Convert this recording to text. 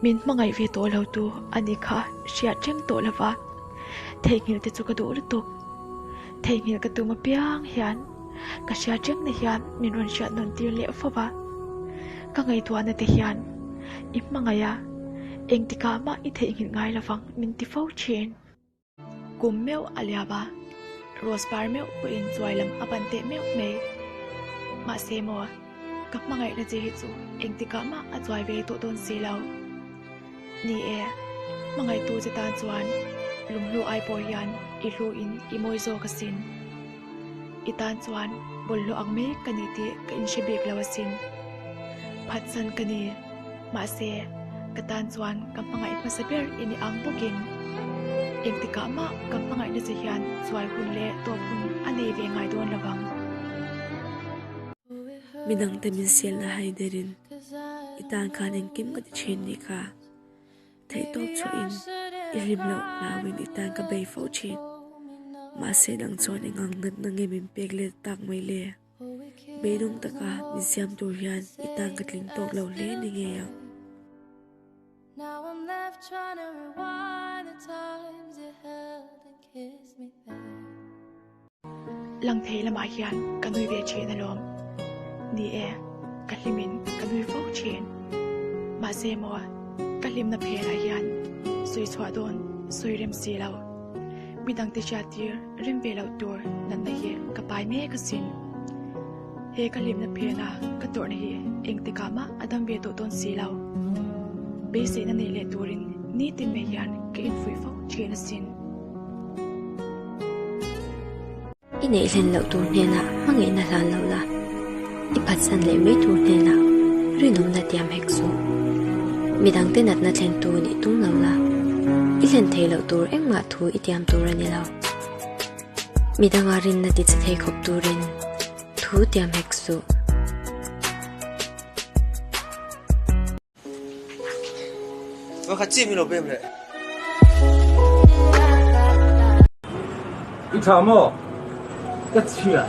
Min hmangaih ve tawh lo tu a ni kha hriat reng tawh lova, theihnghilh te chu ka duh lutuk. Theihnghilh ka tum apiang hian ka hriat reng na hian min rawn hriat nawn tir leh fo va. Ka ngaihtuahna te hian i hmangaih a, engtikah mah i theihnghilh ngai lovang min ti fo thin. Kum meuh a liam a, rose par meuh pawhin chuai lam a ban teh meuh mai. Mahse maw, ka hmangaihna che hi chu engtikah mah a chuai ve tawh dawn si lo. Ni e, hmangaihtu che tan chuan lunghlu ai pawh hian i hluin i mawi zawk asin. I tan chuan bawlhhlawh ang mai ka ni tih ka inhre bik lo asin. Phatsan ka ni. Mahse, ka tan chuan ka hmangaih hmasa ber i ni ang bawkin engtikah mah ka hmangaihna che hian chuai hun leh tawp hun a nei ve ngai dawn lo vang. Midangte min sialna hai derin i tan khan engkim ka ti thin nih kha. Theihtawp chhuahin i hlim loh hlauin i tan ka bei fo thin. Mahse nang chuan engang natna nge min pek let tak mai le? Beidawng taka min siam tur hian i tan ka tling tawk lo hle ni ngei ang. Lang thei lamah hian ka nui ve thin alawm. Ni e, ka hlimin ka nui fo thin. Mahse maw, ka hlimna phenah hian sawi chhuah dawn sawi rem si lo. Midangte hriattir rem ve loh tur natna hi ka pai mek asin. He ka hlimna phena ka tawrhna hi engtikah mah a dam ve tawh dawn si lo. Beiseina nei leh turin nitin mai hian ka infuih fo thin asin. I neih hlen loh tur hnenah hmangaihna hlan lo la, i phatsan leh mai tur hnenah rinawmna tiam hek suh. Midangte natna thlentu nih tum lo la, i hlen thei loh tur engmah thu i tiam tur a ni lo. Midanga rinna ti che thei khawp turin thu tiam hek suh. Ka chi mi lo pem le. I tha maw? Ka chhia.